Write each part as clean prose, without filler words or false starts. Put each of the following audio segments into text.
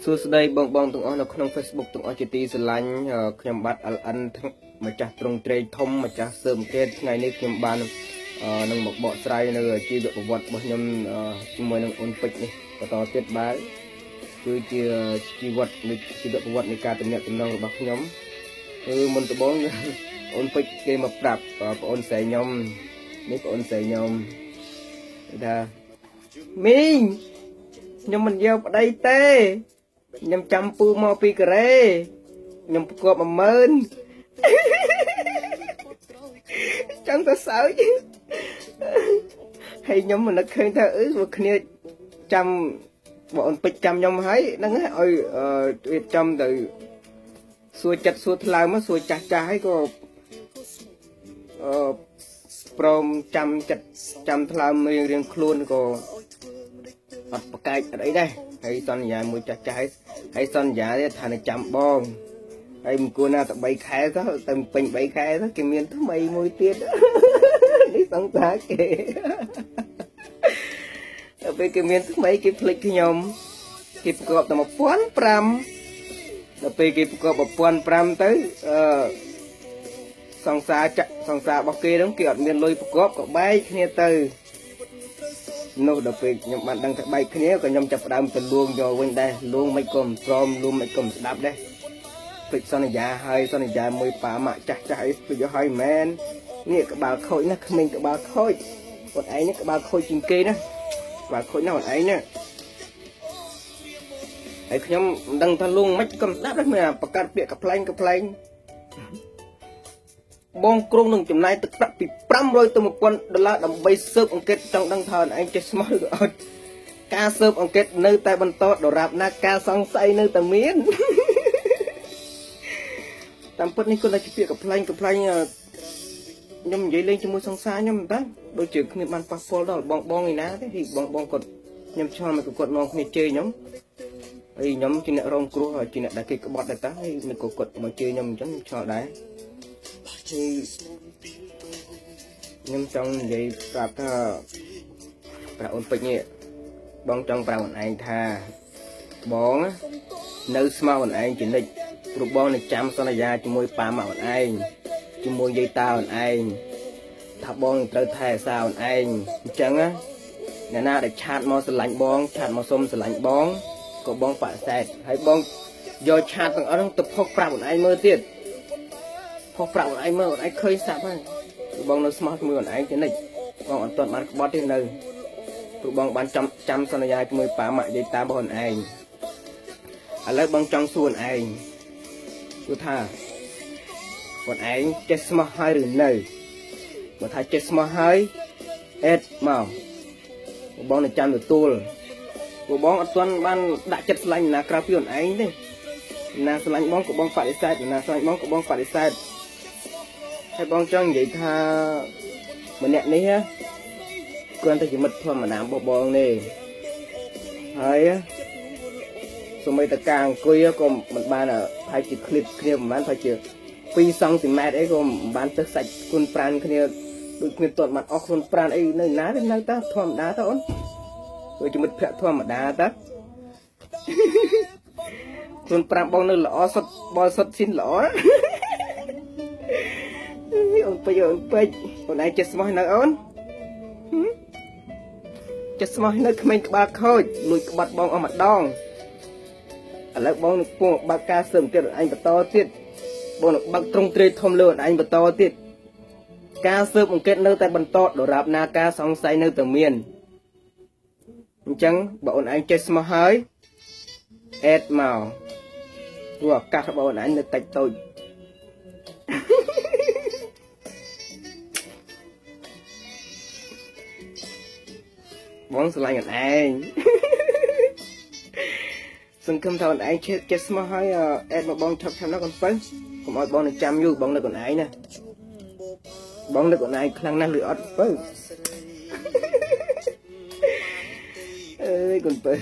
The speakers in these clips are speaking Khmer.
សួស្តីបងបងទាំងអស់នៅក្នុង Facebook ទាំងអស់ជាទីស្រឡាញ់ខ្ញុំបាទ LN ម្ចាស់ទ្រង់ទ្រាយធំម្ចាស់ស៊ើបអង្កេតថ្ងៃនេះខ្ញុំបាននឹងមកបកស្រាយនៅជីវប្រវត្តិរបស់ខ្ញុំជាមួយនឹងអូនពេជ្រនេះបន្តទៀតបាទគឺជាជីវិតនៃជីវប្រវត្តិនៃការទំនាក់ទំនងរបស់ខ្ញុំគឺមុនដំបូងអូនពេជ្រគេមកប្រាប់ប្អូនស្រីខ្ញុំនេះប្អូនស្រីខ្ញុំថាមីងខ្ញុំមិនយកប្តីទេខ្ញុំចាំពូមកពីកូរ៉េខ្ញុំប្រកប10000ចង់ទៅសើចហើយខ្ញុំមិននឹកឃើញថាអឺមកគ្នាចាំបងអូនពេជ្រចាំខ្ញុំហើយហ្នឹងឲ្យរៀបចំទៅសួរចិត្តសួរថ្លើមសួរចាស់ចាស់ហើយក៏អឺព្រមចាំចិត្តចាំថ្លើមរៀងរៀងខ្លួនក៏អត់ប្រកែកអត់អីដែរហើយសន្យាមួយចាស់ចាស់ហើយសន្យាទៀតថានឹងចាំបងហើយមិនគួរណាតែ3ខែទៅទៅពេញ3ខែទៅគេមានថ្មីមួយទៀតនេះសង្សារគេដល់ពេលគេមានថ្មីគេភ្លេចខ្ញុំគេប្រកបតែ1500ដល់ពេលគេប្រកប1500ទៅអឺសង្សារចាក់សង្សាររបស់គេហ្នឹងគេអត់មានលុយប្រកបក៏បែកគ្នាទៅនោះដល់ពេលខ្ញុំបានដឹងថាបែកគ្នាក៏ខ្ញុំចាប់ផ្ដើមទៅលួងយកវិញដែរលួងមិនក៏មិនព្រមលួងមិនក៏មិនស្ដាប់ដែរភ្លេចសន្យាហើយសន្យាមួយប៉ាម៉ាក់ចាស់ចាស់អីភ្លេចយកហើយមែននេះក្បាលខូចណាស់ក្មេងក្បាលខូចគាត់ឯងនេះក្បាលខូចជាងគេណាក្បាលខូចណាស់គាត់ឯងណាហើយខ្ញុំមិនដឹងថាលួងមិនក៏មិនស្ដាប់ដែរមានប្រកាសពាក្យកំ pl ែងកំ pl ែងបងក្រុងនឹងចំណាយទឹកប្រាក់ពី500ទៅ1000ដុល្លារដើម្បីស៊ើបអង្កេតចង់ដឹងថាឯងចេះស្មោះឬក៏អត់ការស៊ើបអង្កេតនៅតែបន្តដរាបណាការសង្ស័យនៅតែមានតាមពិតនេះគាត់តែជាពាក្យកំ pl ែងកំ pl ែងខ្ញុំនិយាយលេងជាមួយសង្សារខ្ញុំតើដូចជាគ្មានបានប៉ះពាល់ដល់បងបងឯណាទេបងបងគាត់ខ្ញុំឆ្លងមកគាត់នាំគ្នាជេរខ្ញុំហើយខ្ញុំជាអ្នករងគ្រោះហើយជាអ្នកដែលគេក្បត់ដែរតើហើយមិនក៏គាត់មកជេរខ្ញុំអញ្ចឹងខ្ញុំឆ្លងដែរហើយខ្ញុំចង់និយាយប្រាប់ថាប្រាប់អូនពេជ្រនេះបងចង់ប្រាប់អូនឯងថាបងនៅស្មៅអូនឯងជានិច្ចព្រោះបងនឹងចាំសន្យាជាមួយប៉ាម៉ាក់អូនឯងជាមួយយាយតាអូនឯងថាបងនឹងត្រូវថែរក្សាអូនឯងអញ្ចឹងណាអ្នកណាដែលឆាតមកស្រឡាញ់បងឆាតមកសុំស្រឡាញ់បងក៏បងបដិសេធហើយបងយកឆាតទាំងអស់ហ្នឹងទៅផុសប្រាប់អូនឯងមើលទៀតផុសប្រាប់អូនឯងមើលអូនឯងឃើញស្រាប់ហើយបងនៅស្មោះជាមួយអូនឯងជានិច្ចបងអត់ទាន់បានក្បត់ទេនៅព្រោះបងបានចាំសន្យាជាមួយប៉ាម៉ាក់យាយតារបស់អូនឯងឥឡូវបងចង់សួរអូនឯងគឺថាអូនឯងចេះស្មោះហើយឬនៅបើថាចេះស្មោះហើយអេតមកបងនឹងចាំទទួលព្រោះបងអត់ទាន់បានដាក់ចិត្តស្រឡាញ់ណាក្រៅពីអូនឯងទេណាស្រឡាញ់បងក៏បងបដិសេធណាស្រឡាញ់បងក៏បងបដិសេធហើយបងចង់និយាយថាម្នាក់នេះគ្រាន់តែជាមិត្តធម្មតារបស់បងទេហើយសូម្បីតែការអង្គុយក៏មិនបានប្រហែលជាឃ្លីបគ្នាប្រហែលប្រហែលជា2សង់ទីម៉ែត្រអីក៏មិនបានទៅសាច់គុណប្រានគ្នាដូចគ្នាទាត់បានអស់ខ្លួនប្រានអីនៅណាទេនៅតាធម្មតាតើអូនដូចជាមិត្តភក្តិធម្មតាតើខ្លួនប្រាំបងនៅល្អសុទ្ធបលសុទ្ធស៊ីនល្អអូនពេជ្រអូនពេជ្រអូនឯងចេះស្មោះនៅអូនចេះស្មោះនៅក្មេងក្បាលខូចលួចក្បាត់បងអស់ម្ដងឥឡូវបងនឹងពងបើកការស៊ើបទៀតអូនឯងបន្តទៀតបងនឹងបើកទ្រង់ទ្រាយធំលើអូនឯងបន្តទៀតការស៊ើបអង្កេតនៅតែបន្តដរាបណាការសង្ស័យនៅតែមានអញ្ចឹងបើអូនឯងចេះស្មោះហើយអេតមកព្រោះឱកាសរបស់អូនឯងនៅតិចតូចបងស្រឡាញ់អូនឯងសង្ឃឹមថាអូនឯងចេះស្មោះហើយអេតមកបងឆាប់ឆាប់ណាកូនពៅកុំឲ្យបងនឹងចាំយូរបងនឹកអូនឯងណាបងនឹកអូនឯងខ្លាំងណាស់ឬអត់ពៅអើយកូនពៅ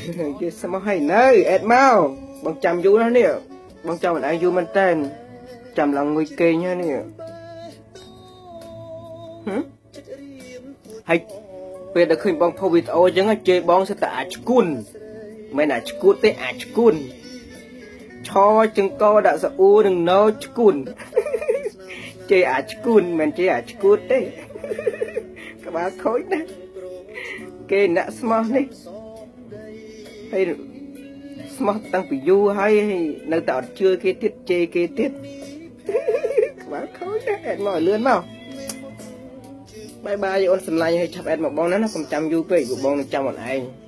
ចេះស្មោះហើយនៅអេតមកបងចាំយូរណាស់នេះបងចាំអូនឯងយូរមែនតើចាំឡើងងុយគេងហើយនេះហើយពេលដែលឃើញបងផុសវីដេអូអញ្ចឹងជេរបងសិតតែអាចឈួនមិនអាចឈួតទេអាចឈួន ឆចង្កដាក់សអ៊ូនឹងណោឈួនជេអាឈួនមិនជេអាឈួតទេក្បាលខូចណាស់គេអ្នកស្មោះនេះហើយស្មោះតាំងពីយូរហើយនៅតែអត់ជឿគេទៀតជេរគេទៀតក្បាលខូចណាស់អេតមកលឿនមកបាយបាយអូនសម្លាញ់ឲ្យឆាប់អេតមកបងណាកុំចាំយូរពេកបងនឹងចាំអូនឯង។